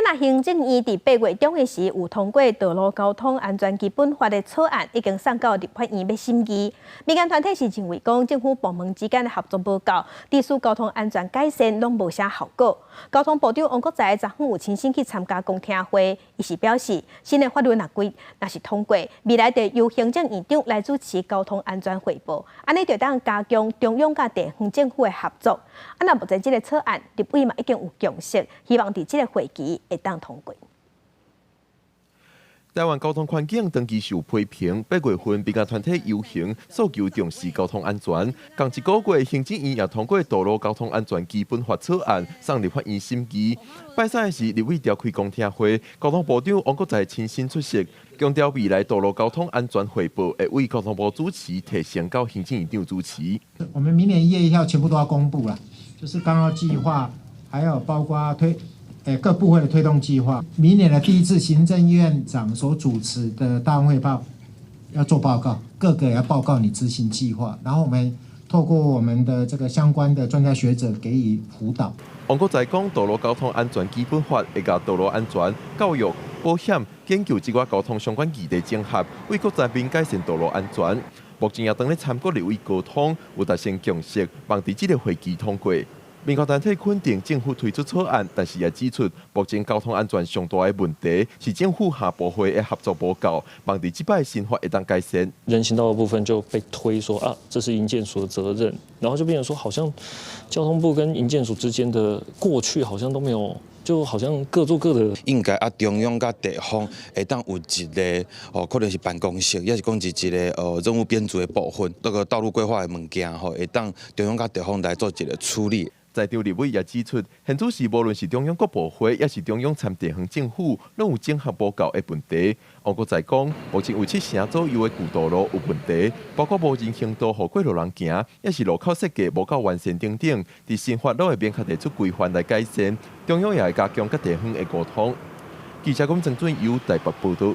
若行政院佇8月中的時有通過道路交通安全基本法的草案，已經送到立法院欲審議。民間團體是認為講政府部門之間的合作無夠，致使交通安全改善攏無啥效果。交通部長王國材昨昏有親身去參加公聽會，伊是表示新的法律若規若是通過，未來就由行政院長來主持交通安全匯報，按呢就當加強中央佮地方政府的合作。啊，那目前這个草案立委嘛已經有共識，希望佇這个會期會當通過。台灣交通環境長期受批評，8月份民間團體遊行訴求重視交通安全。仝一個月，行政院也通過道路交通安全基本法草案送立法院審議。拜三的是立委召開公聽會，交通部長王國材親身出席，強調未來道路交通安全匯報會委交通部主持，提呈到行政院長主持。我們明年1月1號全部都要公布啦，就是綱要計劃，還有包括推。各部會的推動計劃，明年的第一次行政院長所主持的大會報要做報告，各個要報告你執行計劃，然後我們透過我們的這個相關的專家學者給予輔導。王國材講，道路交通安全基本法會共道路安全、教育、保險、研究這寡交通相關議題整合，為國在民改善道路安全。目前也當咧參國立委溝通，有達成共識，望佇這个會期通過。民間團體肯定政府推出草案，但是也指出，目前交通安全上大的問題是政府佮部會的合作無夠，望佇這擺新法會當改善。人行道的部分就被推說啊，這是營建署的責任，然後就變成說，好像交通部跟營建署之間的過去好像都沒有，就好像各做各的。應該啊，中央佮地方會當有一个哦，可能是辦公室，抑是講是一个任務編組的部分，這个道路規劃的物件吼，會當中央佮地方來做一个處理。在場立委也指出，現主時無論是中央各部會，抑是中央參地方政府，攏有整合無夠的問題。王國材講，目前有七成左右的舊道路有問題，包括無人行道予過路人行，抑是路口設計無夠完善等等。佇新法攏會明確提出規範來改善，中央也會加強佮地方的溝通。記者龔曾俊由台北報導。